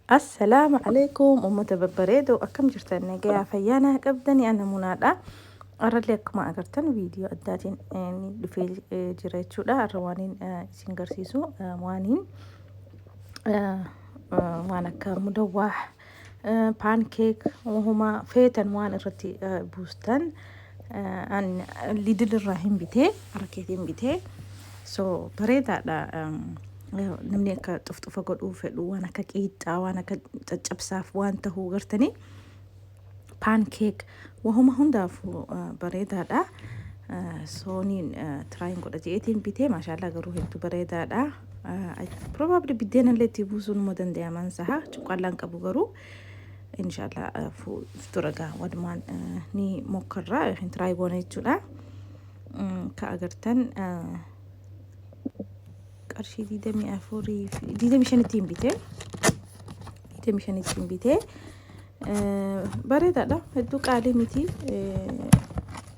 Assalaamu alaikum uummata babbareedoo, akkam jirtan? Nagayaa fayyaanaa qabdanii? Ana munaadha. Har'allee akkuma agartan viidiyoo addaatiin ni dhufee jira jechuudha. Har'a waaniin isin garsiisu waaniin waan akka mudawwaa, pancake, wahuma feetan waan irratti buustan Lidl irraa hin bitee, harkeetiin bitee. So bareedaadha. Namni akka xufxufa godhuu fedhu, waan akka qiixxaa, waan akka caccabsaaf waan tahuu gartanii, pancake, wahuma hundaafuu bareedaadha. Sooniin tryin godha je'eetiin bitee, maashaallah, garuu hedduu bareedaadha. Probably biddeena illee itti buusuu numa danda'aman saha cuqqaallaan qabu, garuu inshaallah fuuldura gaa walumaan ni mokkarraa yookiin try goona jechuudha. Ka agartan qarshii 24 fi 25tti hin bitee, 25tti hin bitee. Bareedaadha, hedduu qaalii miti,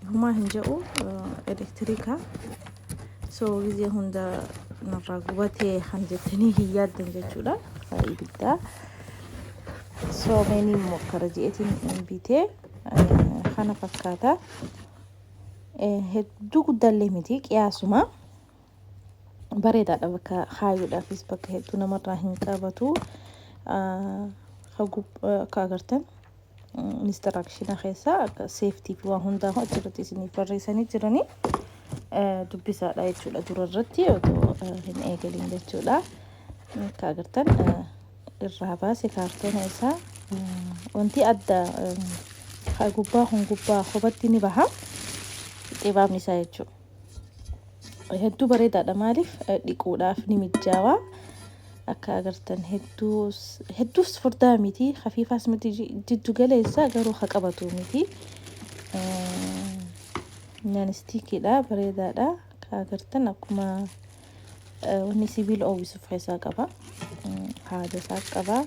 humaa hin jedhu. Elektiriika, so gizee hunda narraa gubatee kan jettanii hin yaaddan jechuudha. Ibiddaa so meenii mokkara je'eetiin hin bitee. Kana fakkaata, hedduu guddaallee miti, qiyaasuma bareedaadha. Bakka kaayuudhaafis bakka hedduu namarraa hin qabatu. Akka agartan instruction keessa akka safety fi waan hundaa achirratti isiniif barreessanii jiranii, dubbisaadha jechuudha dura irratti otoo hin eegalin jechuudha. Akka agartan irraa baase kaartoona isaa. Wanti adda gubbaa kun gubbaa kophatti ni baha, xibaabni isaa jechuudha. Hedduu bareedaadha, maaliif dhiquudhaaf ni mijaawaa. Akka agartan hedduus furdaa miti, hafiifaas miti, jiddu galeessa, garuu ha qabatu miti. Nonstick iidha, bareedaadha. Akka agartan akkuma wanni sibiila oowwisuuf keessaa qaba, haada isaa qaba,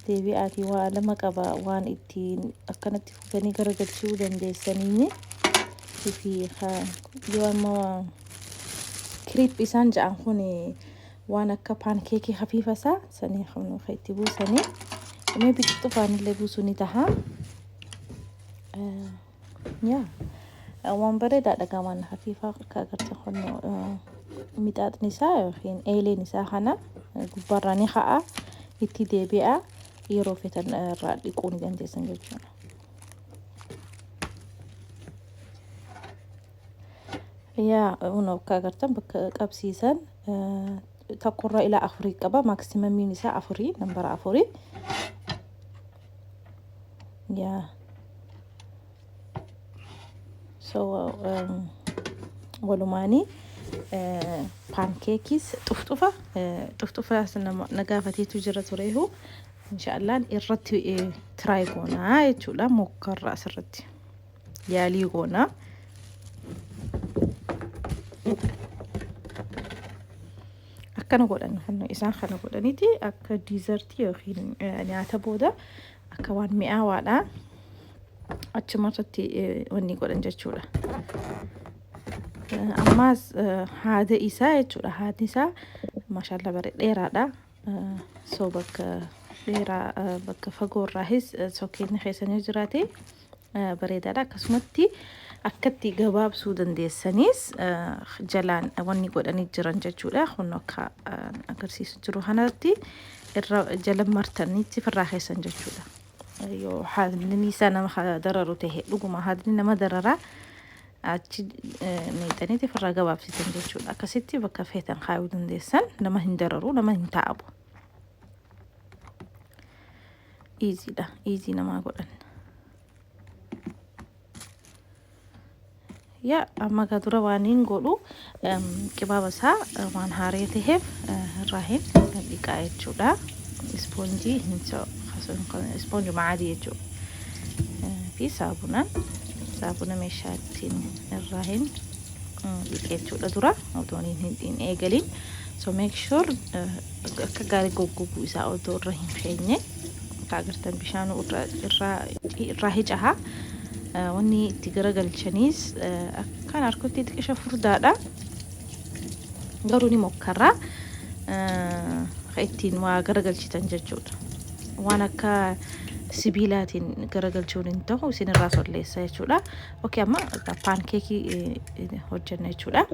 deebi'aatii waa lama qaba, waan ittiin akkanatti fuutanii garagalchuu dandeessanii fi yoo amma crepe isaan ja'an kun waan akka pancake hafiifa isaa sanii kan itti buusanii, maybe xuxufaan illee buusuu ni taha. Yaa, waan bareedaadha gaa, waan hafiifaa. Akka agartan kun mixaaxni isaa yookiin eeleen isaa kana gubbaarraa ni ka'a, itti deebi'a, yeroo feetan irraa dhiquu ni dandeessan jechuudha. Yaa, kun akka agartan bakka qabsiisan tokkorraa ilaa afurii qaba. Maximum iin isaa afurii, nambara afurii. Yaa, so walumaanii pancake is xufxufa xufxufa na gaafateetu jira tureehu, inshaallaan irratti try goonaa jechuudha. Mokkarra asirratti yaalii goonaa. Akkana godhan, isaan kana godhaniiti akka dessert ii yookiin nyaata booda akka waan mi'aawaadha achuma irratti wanni godhan jechuudha. Ammaas haada isaa jechuudha. Haadni isaa maashaallah bare dheeraadha. So bakka dheeraa, bakka fagoo irraahis sokkeenni keessan yoo jiraate bareedaadha. Akkasumatti akkatti gabaabsuu dandeessaniis jalaan wanni godhanii jiran jechuudha. Kun akka agarsiisu jiru kanatti irra jala martanitti firraa keessan jechuudha. Yoo haadni isaa nama dararu ta'e, dhuguma haadni nama dararaa, achi meexxaniiti firraa gabaabsitan jechuudha. Akkasitti bakka feetan kaayuu dandeessan, nama hin dararu, nama hin taa'abu. Easy dha, easy namaa godhan. Yaa, amma gaa dura waan hin godhu, qibaaba isaa waan haaree ta'eef irraa hin dhiqaa jechuudha. Ispoonjii hin ispoonjuma adii jechuudha. Fi saabunaan, saabuna meeshaa ittiin irraa hin dhiqee jechuudha dura otoo hin eegalin. So make sure akka gaarii goggoguu isaa otoo irra hin keenye. Akka agartan bishaan irraa hicaha. Wanni itti garagalchaniis akkaan harkutti xiqqisha furdaadha. Garuu ni mokkarra. Ittiin waa garagalchitan jechuudha. Waan akka sibiilaatiin garagalchuun hin ta'u, isinirraa solleessa jechuudha. Okay, amma paankeekii hojjenna jechuudha.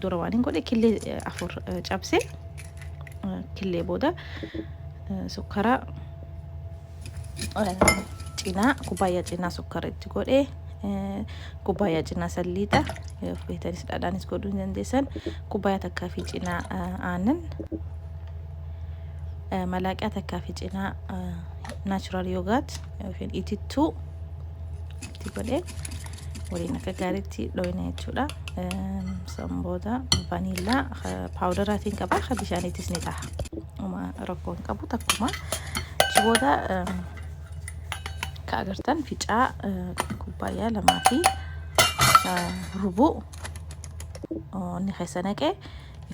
Dura waan hin godhe killee afur cabse, killee booda sukkara cinaa, kubbaayyaa cinaa sukkara itti godhe, kubbaayyaa cinaa salliixa, feetanis dhadhaanis godhuu ni dandeessan, kubbaayyaa takkaa fi cinaa aannan, malaaqaa takkaa fi cinaa natural yogurt yookiin itittuu itti godhe, waliin akka gaariitti dhoyne jechuudha. San booda vanilla powderaatiin qaba, kan bishaaniitis ni ta'a. Uma rakkoo hin qabu takkuma. Achi booda ka agartan ficaa kubbaayyaa 2 fi rubuu inni keessa naqee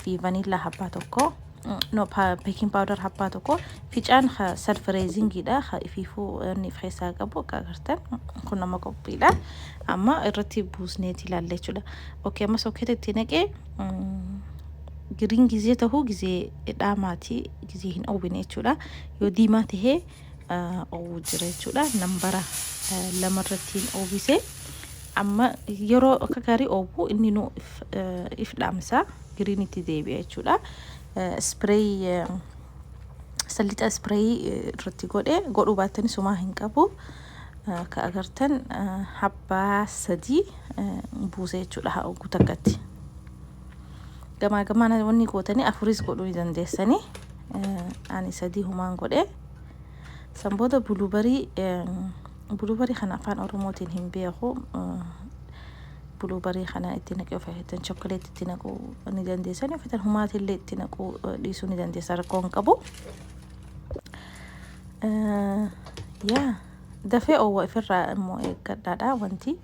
fi vanilla habbaa tokko, no, baking powder habbaa tokko. Ficaan self raisingiidha, ifiifuu inni of keessaa qabu. Akka agartan kun nama qophiidha. Amma irratti buusneeti ilaalla jechuudha. Okay, amma sokeeta itti naqee green gizee tahuu, gizee dhaamaatii, gizee hin oowwine jechuudha. Yoo diimaa tahee oowwuu jira jechuudha. Nambara lamarratti hin oowwise. Amma yeroo akka gaarii oowwu inni nu if dhaamsa, greenitti deebi'a jechuudha. Spray, sallixa spray irratti godhe, godhuu baattanii sumaa hin qabu. Akka agartan habbaa sadii buuse jechuudha guutakkatti. Gamaa gamaan wanni gootanii afuris godhuu ni dandeessanii. Ani sadii humaan godhe. San booda blueberry, blueberry kana Afaan Oromootiin hin beeku. Blueberry kana itti naqee, of feetan chocolate itti naquu ni dandeessanii, of feetan humaatillee itti naquu dhiisuu ni dandeessan, rakkoo hin qabu. Yaa, dafee oowwa, ifirraa immoo eeggadhaadha. Wanti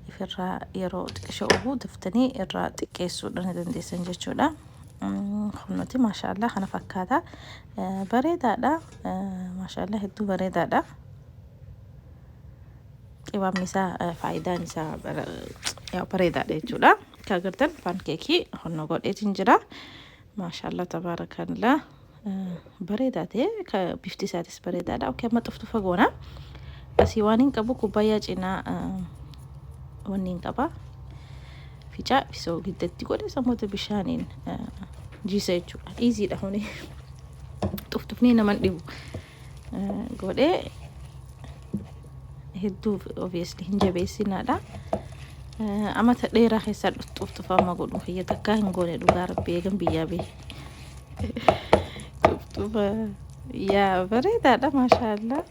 ifirraa yeroo xiqqisha oowwu daftanii irraa xiqqeessuudha ni dandeessan jechuudha. Kunuuti maashaallah kana fakkaata, bareedaadha, maashaallah, hedduu bareedaadha. Qibaamni isaa, faayidaan isaa bareedaadha jechuudha. Akka agartan paankeekii honnoo godheetiin jira. Maashaallah, tabaarakallah, bareedaa ta'e, bifti isaatis bareedaadha. Okay, amma xuftufa goona. Asii waan hin qabu, kubbaayyaa cinaa wanni hin qaba. Ficaa isoo giddatti godhe, samoota bishaaniin jiisa jechuudha. Easydha kuni. Xuftufni naman dhibu. Godhee hedduu obviously hin jabeessinaadha. Amata dheeraa keessaa xuftufama godhu kiyya takkaa hin goone, dhugaa Rabbi, eegan biyyaa bahe. Xuftufa yaa bareedaadha, maashaallah.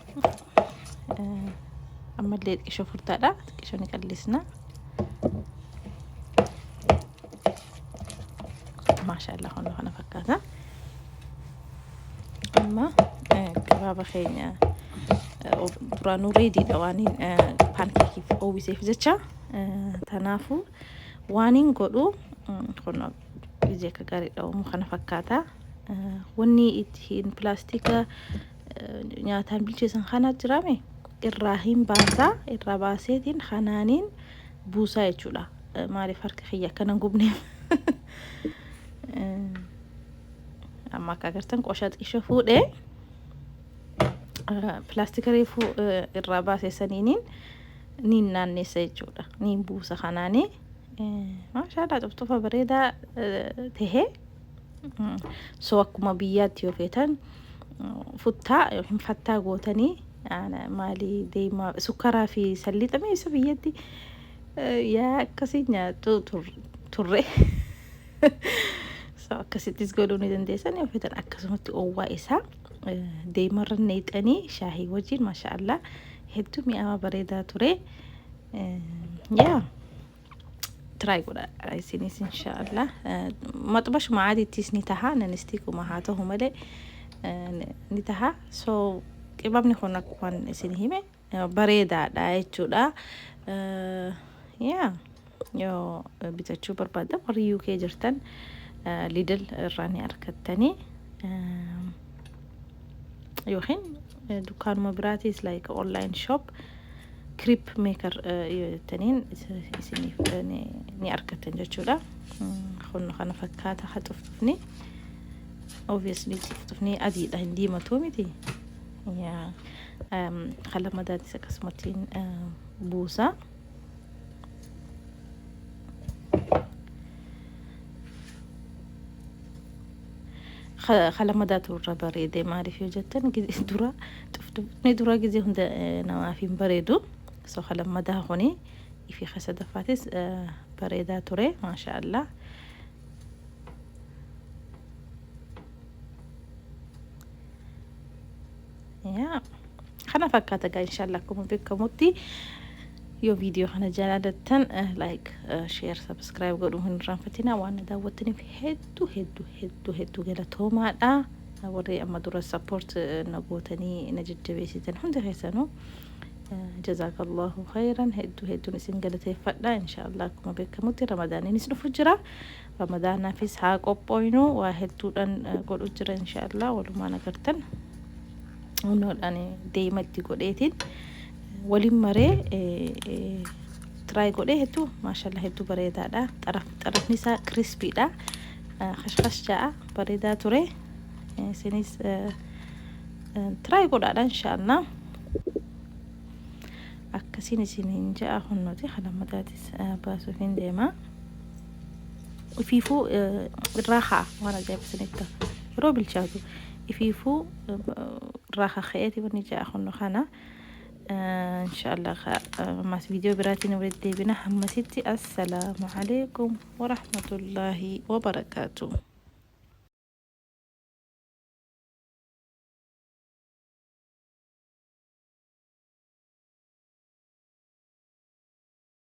Ammallee xiqqishoo furdaadha. Xiqqishoo ni qallisna. Maashaallah, kun kana fakkaata. Amma qibaaba keenya duraanuu readydha waan paankeekiif oowwiseef jecha. Tanaafuu waan hin godhu, kun ija akka gaarii dha'umu kana fakkaata. Wanni ittiin pilaastika nyaataan bilcheessan kana jirame irraa hin baasaa, irraa baaseetiin kanaaniin buusaa jechuudha. Maaliif harka kiyya akkana hin gubneef. Amma akka agartan qoshaa xiqqishoo fuudhee pilaastika reefuu irraa baasee saniiniin niin naanneessa jechuudha. Niin buusa kanaanii. Maashaallah, xufxufa bareedaa tahee. So akkuma biyyaatti yoo feetan futtaa yookiin fattaa gootanii, maalii, deemaa, sukkaraa fi salliixa isa biyyatti yaa akkasii nyaatu turre. So akkasittis godhuu ni dandeessan, yoo feetan akkasumatti oowwaa isaa deemarra neexanii shaahii wajjin, maashaallah, hedduu mi'aawaa bareedaa ture. Yaa, try godha isinis, inshaallah. Maxbashuma caadiittis ni taha, nonstickuma haa ta'u malee ni taha. So qibamni kun akkuma isin hime bareedaadha jechuudha. Yaa, yoo bitachuu barbaaddan, warri UK jirtan Lidl irraa ni argattanii, yookiin dukkaanuma biraatis, like online shop, crepe maker yoo jettaniin isiniif ni argattan jechuudha. Kun kana fakkaata haxuftufni. Obviously xuftufni adiidha, hin diimatu miti. Yaa kan lammadaatis akkasumattiin buusa. Kan lammadaatu irra bareede maaliif yoo jettan dura xuftufni dura gizee hunda namaaf hin bareedu. So kan lammadaa kuni ifi kan sadaffaatis bareedaa ture maasha Allah. Yaa kana fakkaata gaa inshallah akkuma beekamutti yoo viidiyoo kana jaalattan like, share, subscribe godhuu hin irraanfatinaa. Waan na daawwattaniif hedduu hedduu hedduu hedduu galatoomaadha. Warri amma dura support na gootanii na jajjabeessitan hundi keessanuu jazaakallahu khayran, hedduu hedduun isin galateeffadha. Inshallah akkuma beekamutti ramadaaniinis dhufu jira. Ramadaanaafis haa qophooynu, waa hedduudhaan godhu jira inshallah walumaan agartan. Humnoodhaan deema itti godheetiin waliin maree try godhee hedduu maashallah hedduu bareedaadha. Xaraf xarafni isaa crispy dha. Khashkhash ja'a bareedaa ture. Isinis try godhaadha inshallah. Akkasiin isiniin ja'a hunnooti kan lammataatis baasuuf hin deema. Ifiifuu irraa ka'a waan ajaa'iba isinitti ta'a. Yeroo bilchaatu ifiifuu irraa kaka'eeti wanni ja'a hunno kana. Inshallah ammas viidiyoo biraatiin walitti deebina hammasitti assalaamu alaikum warahmatullaahi wabarakaatuh.